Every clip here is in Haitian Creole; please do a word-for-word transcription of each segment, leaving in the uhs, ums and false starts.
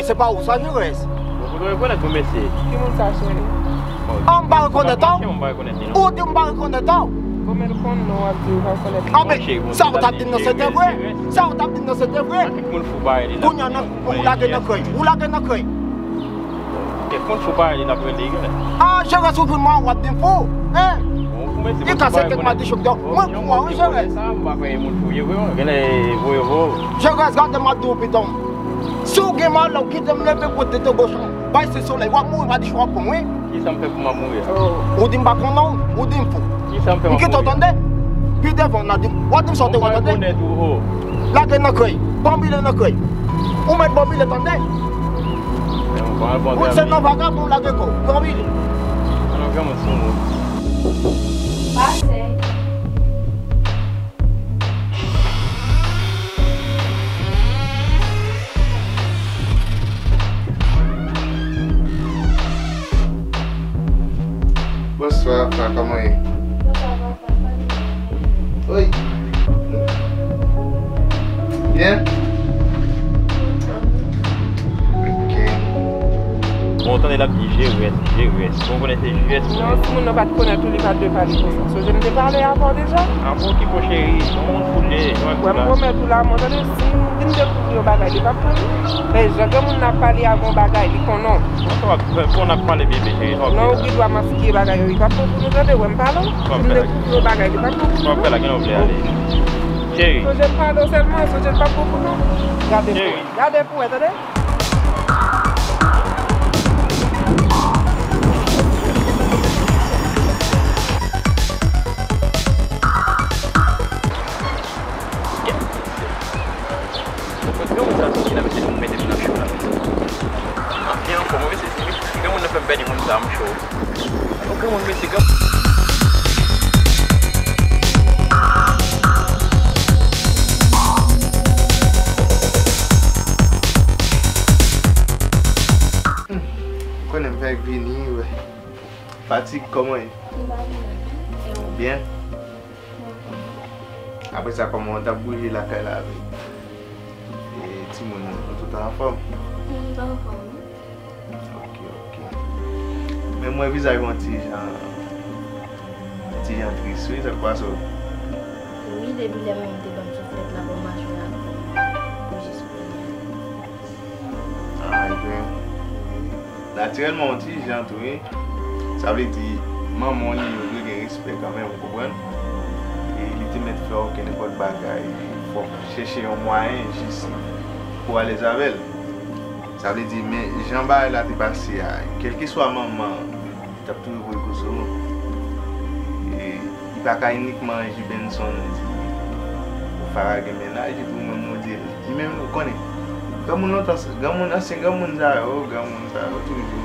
Se pa ou sa, Jerez? Bon, pou nou rekonèt pou mesye. Ki moun sa, cheri? Ah, m pa rekonèt ou? Ou di m pa rekonèt ou? Kòman l konn non w ap di ou pa rekonèt li? Ah, men, sa ou t ap di m nan se te vre? Sa ou t ap di m nan se te vre? Kounye a, ou lage nan krèy. Ou lage nan krèy. Kèk moun fou parèy li n ap rele, gen lè. Ah, Jerez, ou vin mwen, w ap di m fou? Hein? Li kase tèt madichon, mwen fou a wi, Jerez. Sa, m pa kwè moun fou ye vre, gen lè voye vo. Jerez, gade m ap di w, piton. Si w gen malè, w kite m leve kote tete goch lan. Bay se solèy, w ap mouri, madichon w ap pran w wi. Kisa m fè pou m ap mouri a? Ou di m pa konn non, ou di m fou. Kisa m fè m ap mouri a? M kite w tande. Pi devan, w a di m, w a di m sa w te wè tande. Lage nan krèy. Banbile nan krèy. Ou mèt banbile tande. Ou se nan vagabon lage kò w. Banbile. An nan granmoun sou moun. Pase. Bonswa, frè, kòman w ye? Bonswa, papa. Wi. Byen? Ok. Bon, ou tande l ap di Jerez, Jerez. Bon, ou konnen se J S ou ye. Non, si moun nan pa t konnen tou, li pa t dwe pale konsa. Sonje m te pale avè w deja? Ah bon, ki bon, cheri, yon moun foule, yon moun la. Wè, m pwomèt ou la, mwen, tande, si m vin dekouvri yon bagay, li p ap pran li. Men jan granmoun nan ap pale avè w bagay, li konnen w. Mwen, sa w ap fè, fò n ap pale bebe, cheri, sa w ap fè la? Non, ou gen dwa maskiye bagay yo, li p ap pran pou nou, tande, wè m pale w. Si m dekouvri yon bagay, li p ap pran pou nou. Sa w ap fè la, kilè w vle ale? Cheri. Sonje m pale w sèlman, sonje l p ap pran pou nou. Gade pou wè, gade pou wè, tande? Granmoun sa soti la, mesye, nou mete m nan cho la, mesye. Anyen ankò, mwen, mesye, si granmoun nan fè m pèdi moun sa, m cho. Yon granmoun, mesye, granmoun. Ou konnen m fèk vini, wè. Fatig, kòman w ye? Byen? Apre sa, kòman w t ap bouje lakay la avèk, e, timoun yo? Nou tout anfòm? Wi, nou anfòm, wi. Ok, ok. Men m wè vizaj ou yon ti jan, yon ti jan tris, wi, sa k pase w? Wi, depi lè manman m te ban m souflèt la, bò machwè a, pou jis kounye a. Ah, ebyen, natirèlman, yon ti jan tou, wi. Sa vle di, manman w li, yo dwe gen respè kanmenm, ou konprann? E li te mèt fè w okenn nenpòt bagay, fòk chèche yon mwayen jis pou w alèz avè l. Sa vle di, men jan bagay la te pase a, kèlkeswa manman, t ap toujou voye kou sou ou. E, li pa ka inikman J Benson di, ou Farah gen mennaj, epi ou menm ou di l. Li menm, ou konnen, granmoun lontan, granmoun, ansyen granmoun sa yo, granmoun sa yo toujou gen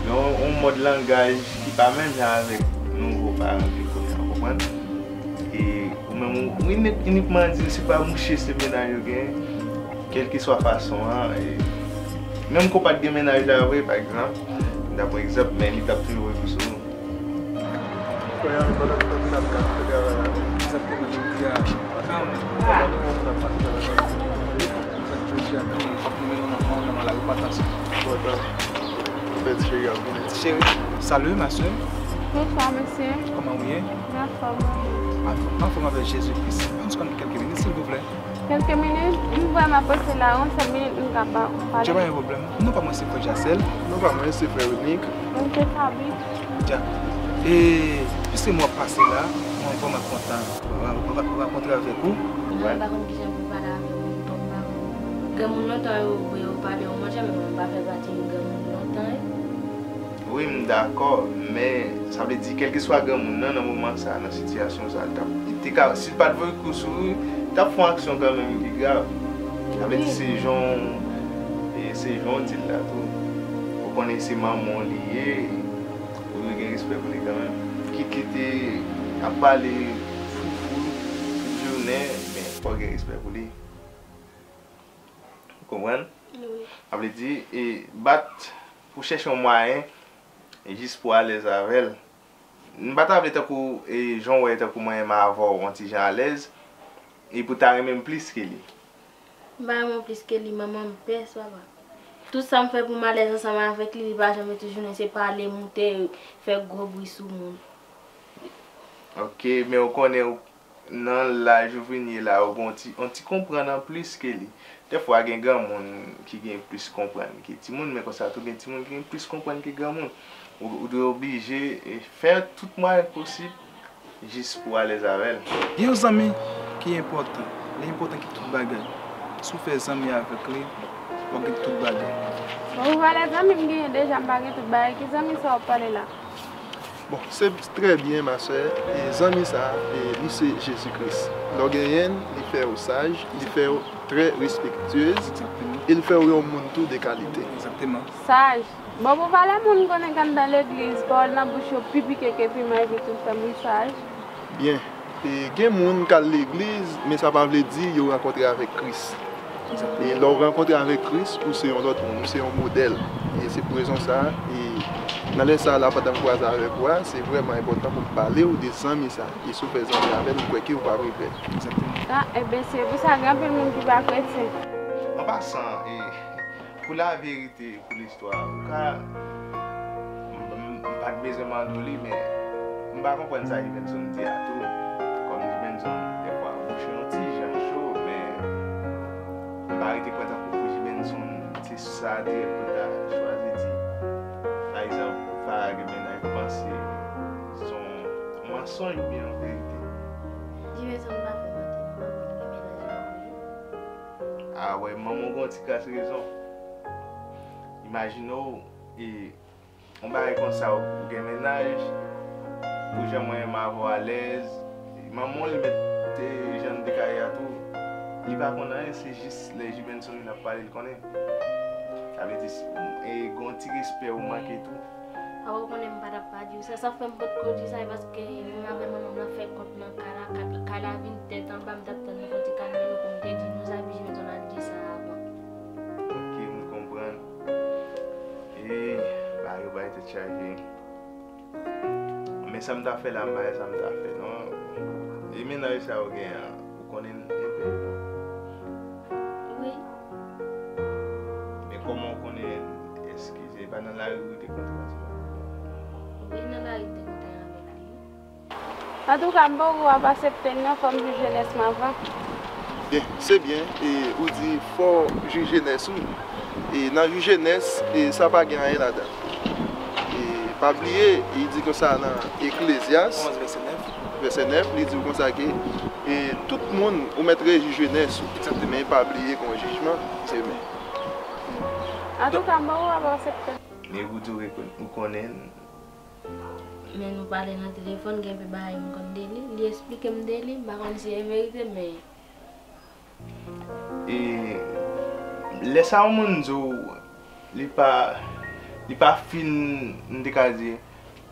yon, yon mòd langaj ki pa menm jan avèk nouvo paran ke kounye a, w konprann? E ou menm, ou, ou inik-, inikman di l se pa mouche, se mennaj yo gen, kèlkeswa fason an, e menm ke w pa t gen mennaj la vre, pa egzanp, m ta pran egzanp, men li t ap toujou voye kou sou ou. Frè a, pandan nou t ap fè travay la, egzakteman jodi a, pandan nou wè moun ap pase travay la, jodi a, nou, fòk nou mennen yon nòmal repatans. Bon, tan, fèt cheri ap vini. Cheri, salut ma sœur. Bonsoir, monsieur. Comment vous allez? Anfòm, wi. Anfòm, anfòm avèk Jezi Kris. Ann konn kèlke minit, silvouplè. Kèlke minit? M vrèman prese la, yon sèl minit m ka ba, pale. Dja pa gen pwoblèm. Non pa mwen se frè Jacel. Non pa mwen se frè Renick. Mwen se Faby. Dja. E, piske m wè w ap pase la, mwen vrèman kontan rakontre avèk ou. Mwen pa konn kijan pou pale avè w menm tou, m pa konn. Granmoun lontan yo, yo pale yon manje, men mwen pa fè pati yon granmoun lontan, e. Wi, m dakò, men sa vle di, kèlkeswa granmoun nan, nan moman sa, nan sitiyasyon sa, l t ap, li te ka, si l pa t voye kou sou ou, li t ap fè yon aksyon kanmenm ki grav. Sa vle di, se jan, e, se jan w di l la tou. Ou konnen se manman w li ye, ou dwe gen respè pou li kanmenm. Kit li te ap pale foufou tout jounen, men fò w gen respè pou li. Ou konprann? Wi. Sa vle di, e, bat pou chèche yon mwayen, e, jis pou alèz avè l. M pa ta vle tankou, e, jan w wè tankou mwen menm avè w, yon ti jan alèz, e pou ta renmen m plis ke li. M pa renmen w plis ke li, manman m pès, papa. Tout sa m fè pou m alèz ansanm avèk li, li pa janm met tout jounen se pale, moute, fè gwo bri sou moun. Ok, men ou konnen ou, nan laj ou vin ye la, ou gen yon ti, yon ti konprann an plis ke li. Dèfwa gen granmoun ki gen plis konprann ke timoun, men konsa tou gen timoun ki gen plis konprann ke granmoun. Ou, ou dwe oblije, e, fè tout mwayen posib jis pou w alèz avè l. Gen yon zanmi ki enpòtan. Li enpòtan ke tout bagay. Si w fè zanmi avèk li, w ap gen tout bagay. Bon, ou valè zanmi m genyen deja, m pa gen tout bagay. Ki zanmi sa w ap pale la? Bon, se trè byen, ma sè. E zanmi sa a, e, li se Jezi Kris. Lè w genyen l, li fè w saj, li fè w trè respektyez, e li fè w yon moun tou de kalite. Egzakteman. Saj. Bon, pou valè moun konnen k anndan legliz, pawòl nan bouch yo pi pike ke piman epi tout fè moun saj. Byen. E gen moun k al legliz, men sa pa vle di yo rankontre avèk Kris. E lè w rankontre avèk Kris, ou se yon lòt moun, ou se yon modèl. E se pou rezon sa a, e nan lè sa a la, pandan m kwaze avèk ou a, se vrèman enpòtan pou m pale w de zanmi sa a. E si w fè zanmi avè l, m kwè ke ou p ap regrèt. Egzakteman. A, ebyen, se pou sa gen anpil moun ki pa kretyen. An pasan, e, pou laverite, pou listwa, ou ka, m, m, m pa t bezwen mande w li, men m pa konprann sa Jivenson di a tou. Kòm Jivenson, dèfwa, bouch li yon ti jan cho, men m pa rete kwè tankou pou Jivenson, se sa dirèk pou l ta chwazi di. Pa egzanp, ou pa gen mennaj, ou panse se yon mansonj oubyen yon verite? Jivenson pa fè manti, manman m gen mennaj la wi. A wè, manman w gen yon ti kras rezon. Imajine w, e, yon bagay konsa, ou gen mennaj, pou jan mwen menm avè w alèz, manman w li mèt te jan n te ka ye a tou, li pa konn anyen, se jis lè Jivenson vin ap pale l konnen. Sa vle di, e, gen yon ti respè ou manke tou. Awo, ou konnen m pa t ap pa di w sa. Sa fè m potko di sa, e paske mwen avè manman m nan fè kont nan kay la, kay, kay la vin tèt anba, m t ap tann nou fè yon ti kalme nou pou m te di nou sa, epi Jivenson al di sa avan. Ok, m konprann. E, bagay yo bay tèt chaje. Men sa m ta fè la, m pa wè sa m ta fè, non. E mennaj sa ou gen an, ou konnen l enpe? Wi. Men kòman ou konnen l? Eskize, e pa nan lari ou te kontre ansanm avè l? Wi, nan lari m te kontre avè l, wi. Antouka, m poko ap aksepte l non, fò m jij jenès m avan. Byen, se byen, e ou di fò jij jenès ou. E nan jij jenès, e sa pa gen anyen ladan. E pa bliye, li di konsa nan Eklezyas, onz vèsè nèf, vèsè nèf, li di konsa ke, e, tout moun, ou mèt rejwi jenès ou. Egzakteman. Men pa bliye gen yon jijman demen. Antouka, m poko ap aksepte l. Men ou di ou rekon-, ou konnen l. Men nou pale nan telefòn, gen anpil bagay m konn de li. Li eksplike m de li, m pa konn si e verite, men E lè sa yon moun di w, li pa, li pa fin, m te ka di,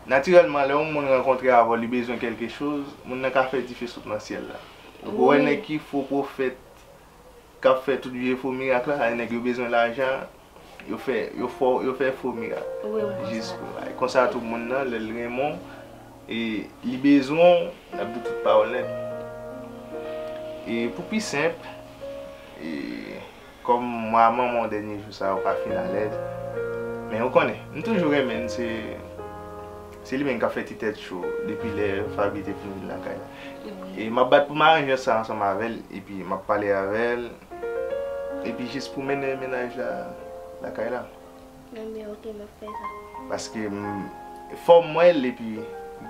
natirèlman, lè yon moun rankontre avè w, li bezwen kèlke choz, moun nan ka fè dife sot nan syèl la. Ou wè nèg ki fo pwofèt, k ap fè tout vye fo mirak la, sa nèg yo bezwen lajan, yo fè, yo fò, yo fè fo mirak. Wi, m konn sa. Jis pou, konsa tou moun nan, lè l renmen w, e li bezwen w, l ap di tout pawòl nèt. E pou pi senp, e kòm mwa manman w dènye jou sa yo pa fin alèz, men ou konnen, m toujou renmen l, se, se li menm k ap fè ti tèt cho depi lè Faby te fin vin lakay la. Wi. E m ap bat pou m aranje sa ansanm avè l, epi m ap pale avè l, epi jis pou mennen mennaj la lakay la. Ebyen, ok, m ap fè sa. Paske m, fò m wè l, epi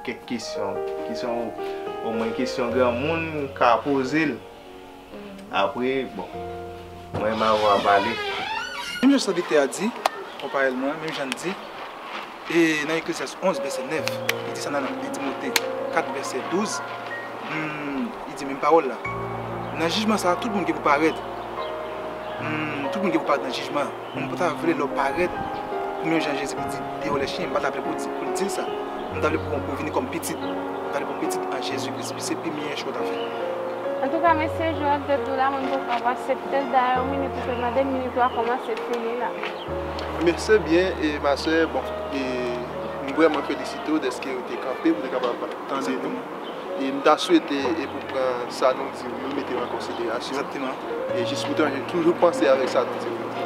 kèk kesyon, kesyon, omwen kesyon granmoun ka poze l. Mm. Apre, bon, mwen m a vwa pale. Menm jan sèvitè a di, konpayèl mwen, menm jan l di, e nan Eklezyas onz, vèsè nèf, li di sa nan de Timote kat, vèsè douz, hmm, li di menm pawòl la. Nan jijman sa a, tout moun gen pou parèt. Hmm, tout moun gen pou parèt nan jijman an. Mwen pa ta vle lè w parèt, pou menm jan Jezi te di, deyò lè chen, m pa ta vle pou di, pou l di l sa. Mwen ta vle pou, pou w vini kòm pitit. Mwen ta vle pou w pitit an Jezi Kris, se pi meyè chwa w ta fè. Antouka, mesye, jan w te di w la, mwen poko ap aksepte l. Dayè, yon minit ou te mande m, minit ou a kòmanse fini la. Men se byen, e ma sè, bon, e m vrèman felisite w dèske w te kanpe pou w te kapab tande nou. Egzakteman. E m ta swete e pou pran sa nou di w yo, mete yo an konsiderasyon. Egzakteman. E jis pou toujou panse avèk sa nou di w yo.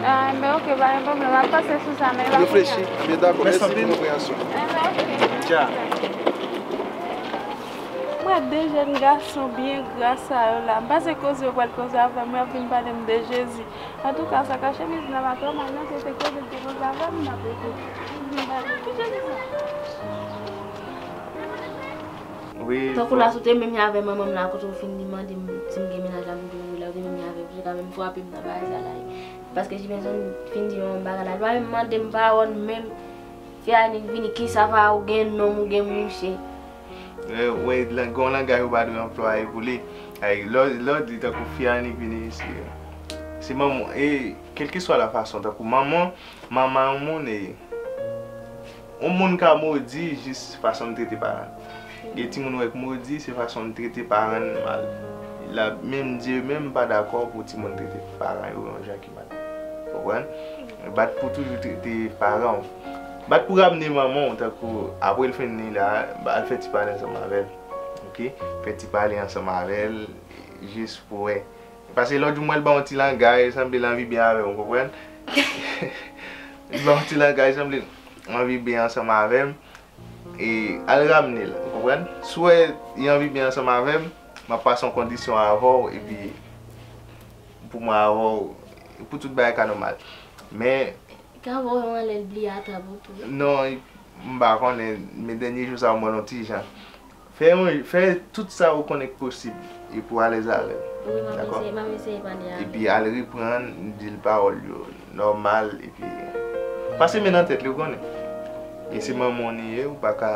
Ah, enben, ok, pa gen pwoblèm. M ap panse sou sa, men pa kounye a. Reflechi. Enben, dakò. Mèsi pou konpreyansyon. Enben, ok. Dja. M wè de jèn gason byen gra sa yo la. M panse koze yo pral koze avè m, yo ap vin pale m de Jezi. Antouka, sa ka chemiz la pa twò mal, non, se te koze l te koze avè m, m ap rete. M vin pale m de Jezi sa. Wi, tankou la, si w te menm jan avè manman m la, kote w fin li mande m si m gen mennaj la, m di w wi la, w te menm jan avè m, ou te ka menm frape m nan bagay sa la. Paske Jibenson fin di manman m bagay la, li pa menm mande m pawòl, menm fè annik vini, kisa pa ou gen nonm, ou gen mouche. Wè, gen yon langaj ou pa dwe anplwaye pou li. Ay, lè, lè w di tankou fè annik vini, se, se manman, e kèlkeswa la fason, tankou manman, manman yon moun, e yon moun ka modi jis fason l trete paran l. Gen timoun ou wè k modi, se fason l trete paran l mal. La, menm Dye menm pa dakò pou timoun trete paran yo yon jan ki mal. Konprann? Bat pou toujou trete paran w. Bat pou ramne manman w, tankou apre l fin li la, al fè ti pale ansanm avè l. Ok? Fè ti pale ansanm avè l, jis pou wè. Paske lòt jou m wè l ba yon ti langaj, sanble l anvi byen avè m, ou konprann? Li ba yon ti langaj, sanble l anvi byen ansanm avè m. E al ramne l, ou konprann? Si w wè li anvi byen ansanm avè m, m ap pase yon kondisyon avè w, epi pou mwen avè w, pou tout bagay ka nòmal. Men, ka voye w anlè l bliye atrap ou tou. Non, m pa konnen, men dènye jou sa yo m wè l yon ti jan. Fè yon, fè tout sa ou konnen k posib e pou alèz avè l. Wi, m ap eseye, m ap eseye pale avè l. Epi al reprann, di l pawòl yo nòmal, epi pase men nan tèt li, ou konnen. E se manman w li ye, ou pa ka,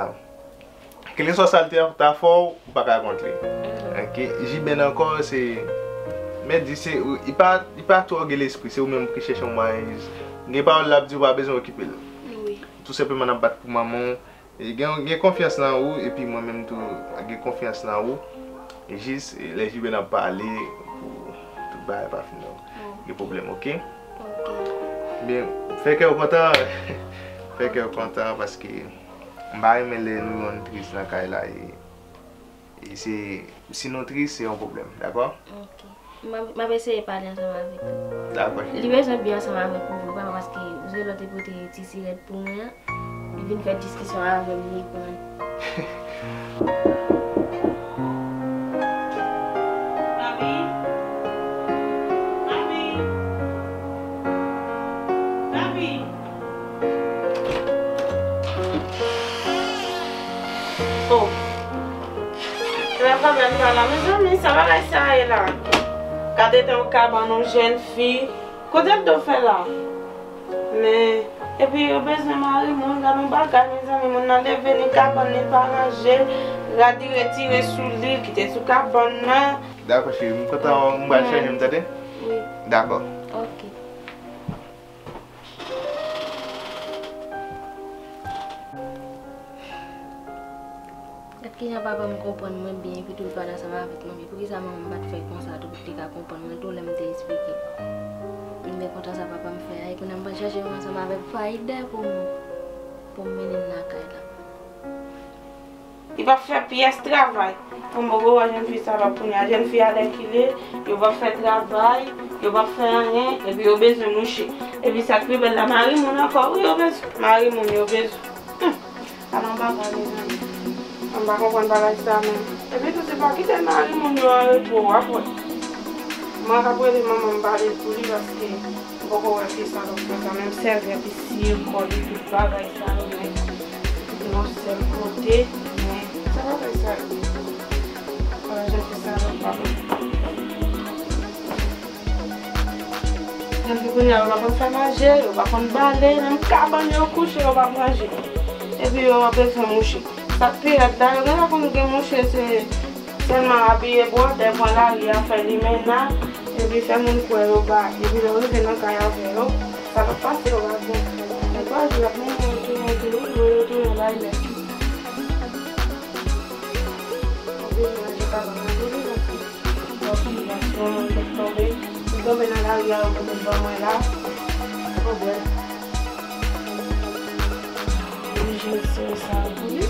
kèlkeswa sa l te, ta fè w, ou pa ka kont li. Ok, Jiben ankò, se, men di se, li pa, li pa twò gen lespri, se ou menm ki chèche yon mwayen. Gen pawòl l ap di, ou pa bezwen okipe l. Wi. Tou senpleman n ap bat pou manman w. E gen, gen konfyans nan ou, epi mwen menm tou, gen konfyans nan ou. E jis, e, lè Jiben ap pale, pou tout bagay pa fin gen pwoblèm, ok? Ok. Men, fè kè w kontan, fè kè w kontan, paske m pa renmen lè nou youn tris nan kay la, e, e se, si nou tris, se yon pwoblèm, dakò? Ok. M ap, m ap eseye pale ansanm avèk li. Dakò, cheri. Li bezwen byen ansanm avèk ou vre, papa, paske ou se lè w te pote ti sirèt pou mwen an, li vin fè diskisyon avè m, li pran. Papi. Papi. Papi. Oh. Lè pwoblèm pa la, mezanmi, sa bagay sa ye la? Gade tan yon kabann yon jèn fi. Kote l do fè la? Men, epi yo bezwen mari moun, gade yon bagay, mezanmi, moun nan leve, ni kabann, ni pa ranje, rad li retire sou li, kite sou kabann nan. Dakò, cheri, m kontan, m pral chanje m, tande? Wi. Dakò. Ok. Gad kijan papa m konprann mwen byen, epi tou l pale ansanm avèk manmi. Poukisa manman m pa t fè konsa tou, pou l te ka konprann mwen tou lè m te eksplike? Men kontan sa papa m fè a, e kounye a m pral chache yon ansanm avèk Faïda pou m, pou m mennen l lakay la. Li p ap fè pyès travay. Pou m poko wè jèn fi sa la kounye a. Jèn fi alèkile, yo p ap fè travay, yo p ap fè anyen, epi yo bezwen mouche. Epi sa k pi bèl la, mari moun ankò, wi, yo bezwen. Mari moun, yo bezwen. Humm, ala yon bagay, mezanmi. Mwen pa konprann bagay sa menm. Epi tou, se pa kite mari moun yo an repo, w ap wè. Mwen k ap rele manman m pale pou li, paske m poko wè fi sa l ap fè kanmenm, sèvèt li, siye kò li, tout bagay sa yo, men yon sèl kote, men sa bagay sa yo. Ala jèn fi sa l ap pale. Jèn fi kounye a, yo pa konn fè manje, yo pa konn bale, menm kabann yo kouche, yo p ap ranje. Epi yo bezwen mouche. Sa k pi rèd la, yo genlè konn gen mouche, se sèlman abiye bwòdè, pran lari a, fè limena, epi fè moun kwè yo pa, epi lè yo rive nan kay avè yo, sa k ap pase yo pa gen. Nan twa jou, y ap mennen yo tounen tou, wi, yo tounen bay nèg. Yo bezwen manje kabann nan tou, wi, paske lè w fini la, si yon moun fèk tonbe, li tonbe nan lari a, yo pote l ban mwen la, pwoblèm. Oblije sere sa pou li.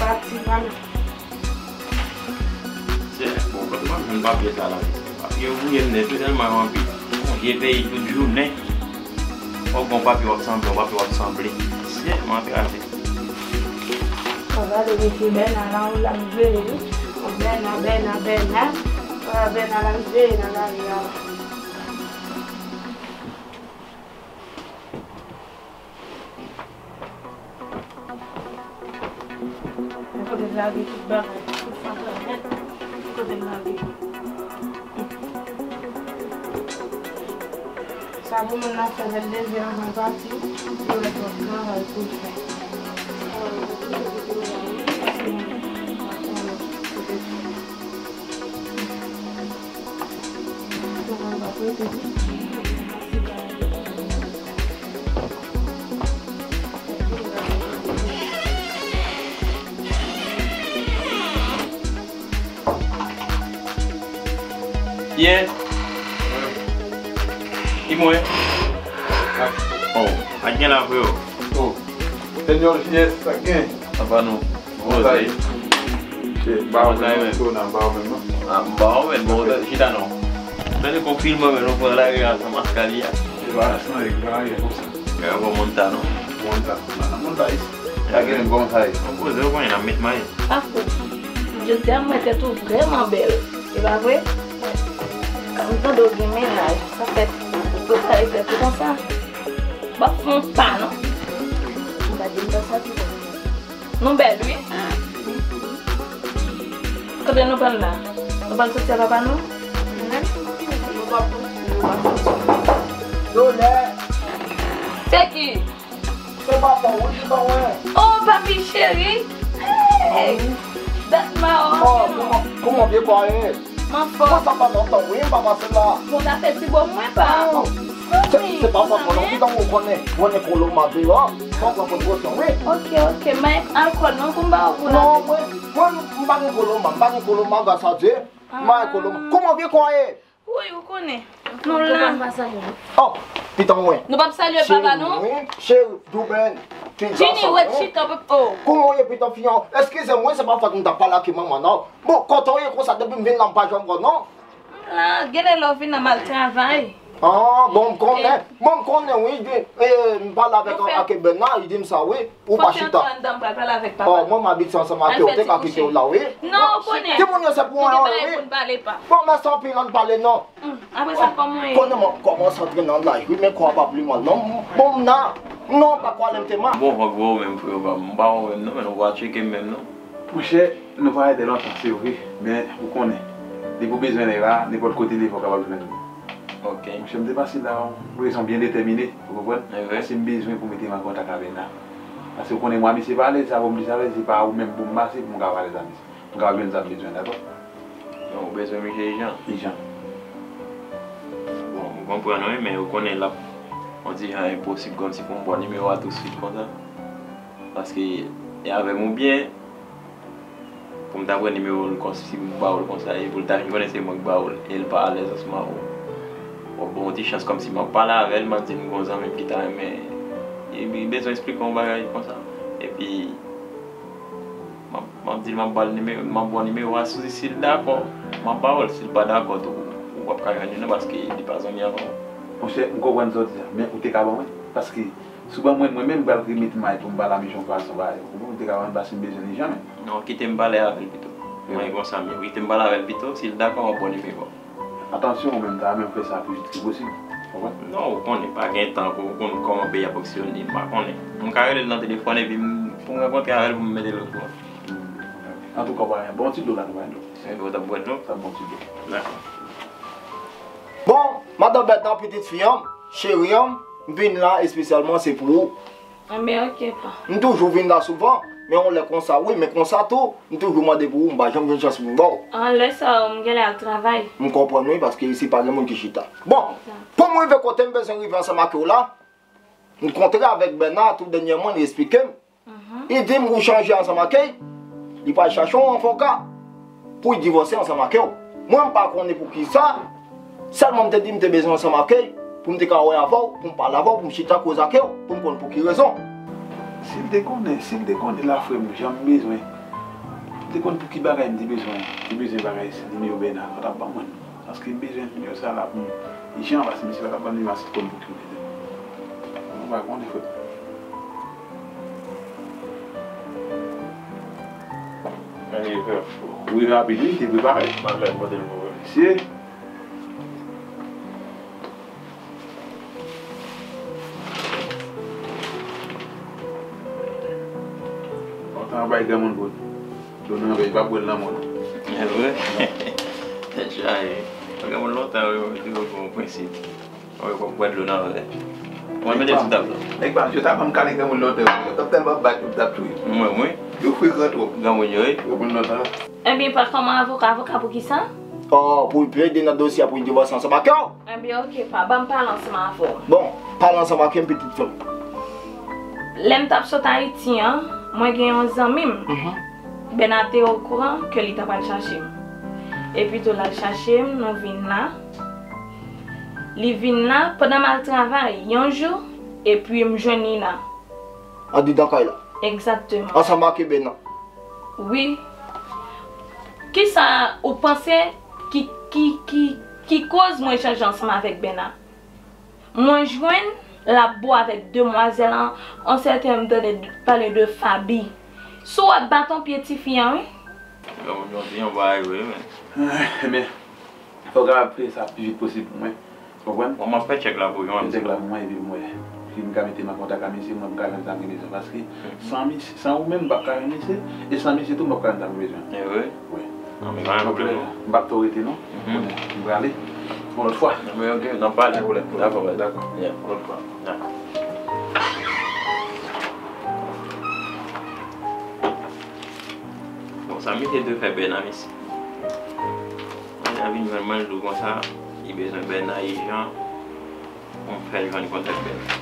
Ti mama. Se bon, kòman menm papye sa la? Papye yo gouye m nèt wi, tèlman yo anpil. Yon vye peyi tout jounen. Fòk gon papye w ap sanble, yon papye w ap sanble. Se mwen ap rate. Mwen gade mesye Bèna la, ou la m veye wi. Bèna, Bèna, Bèna. Ah, Bèna la m veye nan lari a la. Kote l lage tout bagay, tout fatra nèt. Kote l lage? Sa pou moun nan fè lè l leve anvan l pati, li gen twòp travay pou l fè. Yes. Ki mwen? Oh, pa t gen la vre o. Oh. Señor J S, sa k gen? Apa nou? Poze. Shit, ba ou menm, Sona, ba ou menm, non? Ah, m ba ou menm, bon, chita non. Tande kon film, men nou pran lari a, sa maskali a. E pa san, e pa lari a konsa. Gade yon monta non. Monta. Nan monta isi. Sa gen bon sa ye. Bon, poze, ou konnen, n ap met may. Pa fou. Jodi a, m wè tèt ou vrèman bèl. Se pa vre? Kan m tande w gen mennaj, sa fèt, ou prefere fèt ou konsa. W ap fè yon pa, non? M pa di m pa sa tou. Nou bèl, wi. Kote nou pral la? Nou pral soti a papa nou? Dolè! Se ki? Se papa w, wi, ki ban mwen. Oh, papi cheri! Hey! Dat ma. Oh, kòman, kòman vye kwa ye? Mwen fò. Mwen sa pa lontan, wi, m pa pase la. Bon, ta fè ti bo mwen pa. Oh. Se, se pa fòt mwen non, pitan ou konnen, mwen gen koloma deyò. Fòk mwen pran prekosyon, wi. Ok, ok, men alkòl non, pou m ba ou pou la. Non, mwen, mwen, m pa gen koloma, m pa gen koloma, gras a Dye. M pa gen koloma. Kòman vye kwa ye? Wi, ou konnen. Nou la. Oh, pitan mwen. Nou p ap salye papa nou? Cheri, wi, cheri, Douben. Jini, ret chita, oh. Kòman w ye, pitan fi an? Eskize mwen, se pa fòt mwen t ap pale ak manman non. Bon, kote w ye konsa depi m vin la m pa janm wè w non. M la, genlè lè w vin la m al travay. Ah, bon, m konnen. Bon, m konnen, wi, wi. E, m pale avèk, ak Bèna, li di m sa, wi. Ou pa chita. Fò w te antre anndan, m pral pale avèk papa. Oh, mwen m abitye ansanm ak yo, te ka kite w la, wi. Non, ou konnen. Timoun yo se pou mwen, wi. Bon, mèsi anpil, ann pale non. Hmm, apre sa, kòman w ye? Konnen mwen kòmanse antre nan laj, wi, men kò a pa pli mal non. Bon, m nan, non, pa kwale m te mal. Bon, fòk vre w menm, frè, m pa wè w menm non, men nou pa tcheke m menm non. Monchè, nou pa rete lontan, se vre, men ou konnen, depi w bezwen nèg la, nenpòt kote li ye, fò w kapab jwenn li. Ok. Monchè, m te pase la, yon rezon byen detèmine, ou konprann? Paske m bezwen pou mete m an kontak avè Bèna. Paske ou konnen mwen, misye pa alèz, sa pou m di sa, se pa ou menm pou m pase, pou m ka alèz a misye. M ka jwenn sa m bezwen, dakò? Donk, ou bezwen misye ijan? Ijan. Bon, m konprann, wi, men ou konnen l ap, on dijan enposib kòmsi pou m ba w nimewo a touswit konsa. Paske, e avè m ou byen, pou m ta pran nimewo l kòmsi m ba w l konsa, e pou l ta vin konnen se mwen k ba w l, e l pa alèz ansanm ak ou. W ap ba w yon ti chans kòmsi m ap pale avè l, m ap di l m gen yon zanmi m ki ta renmen, e li bezwen eksplike yon bagay konsa. Epi, M ap, m ap di l m ap ba l nimewo, m ap ba w nimewo a, si, si l dakò, m ap ba w l, si l pa dakò tou, ou p ap ka jwenn li non, paske li pa zanmi avè w. Monchè, m konprann sa w di a, men ou te ka ban mwen, paske si w ban mwen, mwen menm m pral remèt may pou m pale a misye yon fason bagay, ou konprann, ou te ka ban mwen paske m bezwen li jan menm. Non, kite m pale avè l pito. Mwen konsa m ye, kite m pale avè l pito, si l dakò, m ap ba w nimewo a. Atansyon, ou menm ta renmen fè sa pi vit ke posib. Konprann? Non, ou konnen, pa gen tan, ou konn kòman peyi a fonksyone, m pa konnen. M ka rele l nan telefòn epi m, pou m rankontre avè l pou m mete l okouran. Antouka, w pa gen bon ti dlo la, nou pa gen dlo. Se dlo w t ap bwè dlo? T ap bon ti dlo. Dakò. Bon, madanm Bèna, pitit fi an, cheri an, m vin la espesyalman se pou ou. Enben, ok, pa. M toujou vin la souvan, men yon lè konsa, wi, men konsa tou, m toujou mande pou ou, m pa janm jwenn chans pou m ba w. An lè sa yo, m genlè al travay. M konprann, wi, paske isi pa gen moun ki chita. Bon, pou m rive kote m bezwen rive ansanm ak ou la, m kontre avèk Bèna tou dènyèman, li eksplike m. Li di m ou chanje ansanm ak li, li pral chache yon avoka pou l divòse ansanm ak ou. Mwen, m pa konnen poukisa, sèlman m te di m te bezwen ansanm ak li, pou m te ka wè avè w, pou m pale avè w, pou m chita koze ak ou, pou m konn pou ki rezon. Si l te konnen, si l te konnen la frè m, jan m bezwen Te konn pou ki bagay m te bezwen, te bezwen bagay nimewo Bèna, sa t ap ban mwen. Paske m bezwen nimewo sa la pou m ijan, paske misye pa t ap ban m nimewo a si l konn pou ki m bezwen. Mwen pa konnen frè. Wi, rapid, wi, te prepare. Misye. Lontan bay granmoun pou dlo nan vè, li pa bwè l nan mò non. E vre? Tèt chaje. Granmoun lontan yo, yo toujou gen yon prensip. Ou wè, w ap bwè dlo nan vè. Mwen mete sou tab la. Nèg pa m, yo ta ban m kale granmoun lontan yo. Yo t ap tèlman bat yo, m t ap touye. Mwen, mwen. Yo frekan twòp. Granmoun yo, wi. Granmoun lontan. Ebyen, pa kòman avoka, avoka pou kisa? Oh, pou l plede nan dosye a, pou l divòse ansanm ak yo. Ebyen, oke, pa, ban m pale ansanm avè w. Bon, pale ansanm ak yo, pitit fanm. Lè m t ap sot Ayiti an, mwen gen yon zanmi m. Mhm. Bèna te okouran ke li ta pral chache m. Epi tou l al chache m, nou vin la. Li vin la, pandan m al travay, yon jou, epi m jwenn li la. Andidan kay la? Egzakteman. Ansanm ak Bèna? Wi. Kisa ou panse ki, ki, ki, ki koz mwen chanje ansanm avèk Bèna? Mwen jwenn l ap bo avèk demwazèl an, an sèten m tande pale de Fabi. Si w ap baton pye tifi an, wi. Yon, yon, yon bagay vre, men. Ebyen, fò w kapab fè sa pi vit posib pou mwen. Konprann? Bon, m ap fè tchèk la pou ou, Johannes. Fè tchèk la pou mwen, epi pou mwen. Epi m ka mete m an kontak ak misye, mwen, m ka jwenn sa m gen bezwen. Paske san misye, san ou menm, m p ap ka jwenn misye, e san misye tou, m p ap ka jwenn sa m gen bezwen. E vre? Wi. Non, men pa gen pwoblèm non. M p ap fè w rete non. Mhm. M prale. Yon lòt fwa. Non, men ok, n ap pale. Pa gen pwoblèm. Dakò, dakò. Yeah, yon lòt fwa. Yeah. Bon, sa misye te fè Bèna, mesye. Bèna vin jwenn mwen, l di w konsa, li bezwen Bèna ijan. Mwen fè l jwenn kontak Bèna.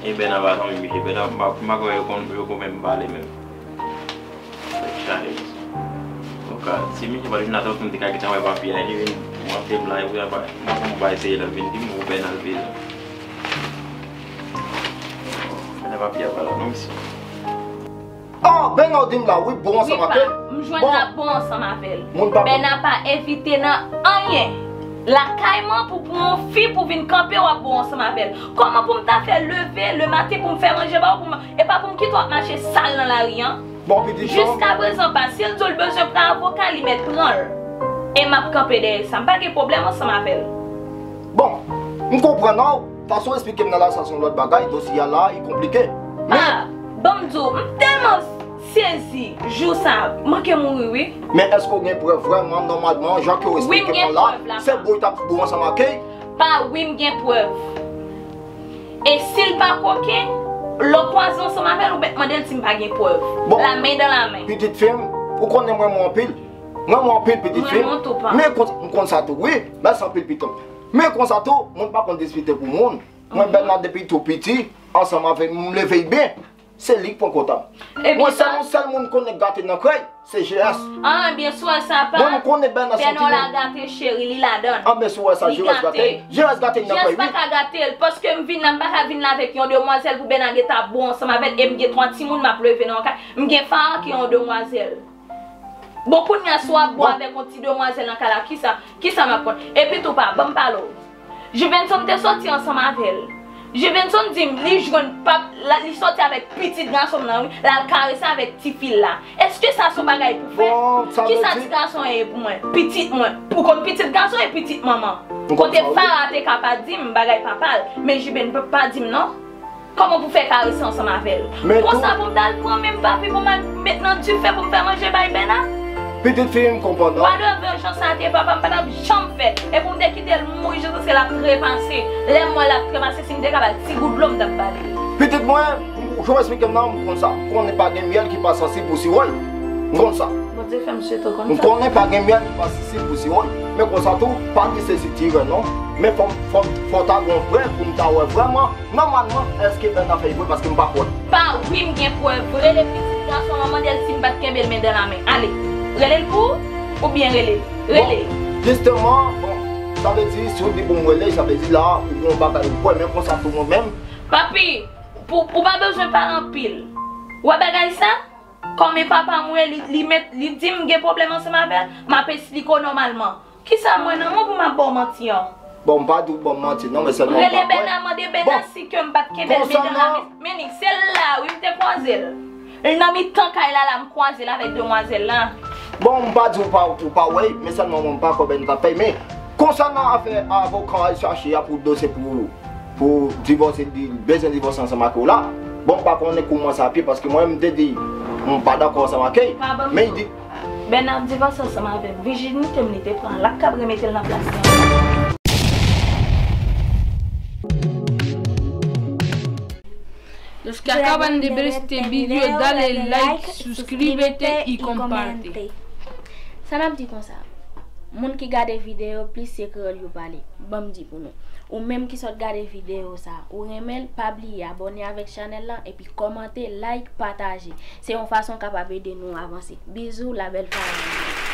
E Bèna pa janm vin, Bèna, m pa, m pa kwè yo konn, yo konn menm pale menm. Tèt chaje, mesye. Donk, si misye pa t vin la, tankou m te ka gentan wè papye a, li vin monte m la, epi apa, m ap fè yon bagay serye, l ap vin di m, ou Bèna l bezwen. Bèna papye a pa la non, mesye. Oh, Bèna w di m la, wi, bon ansanm ak li. Wi, pa, m jwenn l ap bon ansanm avè l. Bèna pa evite nan anyen. Lakay mwen pou, pou yon fi pou vin kanpe w ap bon ansanm avè l. Kòman pou m ta fè leve le maten pou m fè manje ba w, pou m, e pa pou m kite w ap mache sal nan lari an? Bon, pitit fanm. Jiskaprezan pa, si l di w l bezwen pran avoka, li mèt pran l. E m ap kanpe dèyè sa. M pa gen pwoblèm ansanm avè l. Bon, m konprann ou. Fason w esplike m nan la, sa se yon lòt bagay, dosye a la, li konplike. Men... Ah, ban m di w, m tèlman sezi, jou sa, manke mouri, wi. Men èske w gen prèv vrèman, nòmalman, jan ke w esplike m nan la, se bon, li t ap bon ansanm ak li? Pa, wi, m gen prèv. E si l pa koken, lè w kwaze ansanm avè l, ou mèt mande l si m pa gen prèv. Bon, lamen dan lamen. Pitit fi m, ou konnen mwen renmen w anpil. Mwen renmen w anpil, pitit fi m. Mwen renmen w tou, pa. Men konn, m konn sa tou, wi. Mèsi anpil, pitit m. Men konsa tou, moun pa konn dispite pou moun. Mwen, Bèna depi tou piti, ansanm avèk m, m leve l byen. Se li k pran kontak. Mwen, sèl yon sèl moun m konnen k gate nan krèy, se J S. Ah, ebyen, si w wè sa pa, Bèna w la gate, cheri, li ladann. Ah, men si w wè sa, J S gate. J S gate nan krèy, wi. J S pa ka gate l, paske m vin la, m pa ka vin la avèk yon demwazèl pou Bèna gentan ap bon ansanm avè l, e m gen twa timoun m ap leve nan yon kay. M gen Farah ki yon demwazèl. Bon, kounye a, si w ap bo avèk yon ti demwazèl nan kay la, kisa, kisa m ap konn? Epi tou, pa, ban m pale w. Juvenson te soti ansanm avè l. Juvenson di m, li jwenn pap, la, li soti avèk pitit gason m nan, wi, l al karese avèk tifi l la. Èske sa se yon bagay pou fè? Kisa ti gason an ye pou mwen? Pitit mwen. Ou konn pitit gason e pitit manman. Kote Farah te ka pa di m bagay papa l, men Juvenson pa, pa di m non. Kòman pou fè karese ansanm avè l? Konsa pou m t al pran men m papi pou m al met nan dife pou m fè manje bay Bèna? Pitit fi m, konprann non. Whatever jan sa te ye, papa m pa t ap janm fè. E pou m te kite l mouri jiskaske l ap trepase. Lè m wè l ap trepase, si m te ka ba l ti gout dlo, m t ap ba li. Pitit mwen, jan w esplike m nan, m konn sa. M konnen pa gen myèl ki pa sansib pou siwo l. M konn sa. Bondye fè m swete w konn sa. M konnen pa gen myèl ki pa sansib pou siwo l. Men konsa tou, pa gen sezi ti rè non. Men fò m, fò m, fò ta gen yon prèv pou m ta wè vrèman. Nòmalman, èske Bèna fè l vre? Paske m pa kwè. Pa, wi, m gen prèv. Rele pitit gason an, mande l si m pa t kenbe l men dan lamen. Ale. Rele l pou ou, oubyen rele l. Rele. Bon, jisteman, bon, sa vle di, si w di pou m rele, sa vle di la, ou gen yon bagay ou kwè, men konsa tou mwen menm. Papi, pou, ou pa bezwen pale anpil. Ou wè bagay sa? Kòm e papa m wi, li, li, met, li di m gen pwoblèm ansanm avè l, m ap esplike w nòmalman. Kisa mwen nan mwen pou m ap ba w manti an? Bon, m pa di w ban m manti non, men sèlman m Rele pa kwè. Bèna, mande Bèna si ke m pa t kenbe l, men nan la, men li, se la wi m te kwaze l. L nan mitan kay la la m kwaze l avèk demwazèl la. Bon, m pa di w pa, ou pa wè, men sèlman mwen m pa kwè Bèna t ap fè, men konsènan afè avoka w al chache a pou dosye pou, pou divòse, li bezwen divòse ansanm ak ou la, bon, m pa konnen kouman sa ap ye, paske mwen m te di m pa dakò ansanm ak li, men li di, Bèna ap divòse ansanm avè m. Vijinite m li te pran, l ap kab remete l nan plas li ankò. Los que acaban de ver este video, dale like, suscríbete y comparte. Sa n ap di konsa, moun ki gade videyo plis se kreyòl yo pale. Ban m di pou nou. Ou menm ki sot gade videyo sa, ou renmen l, pa bliye abòne avèk chanèl la epi kòmante, like, pataje. Se yon fason kapab ede nou avanse. Bizou, la belle famille.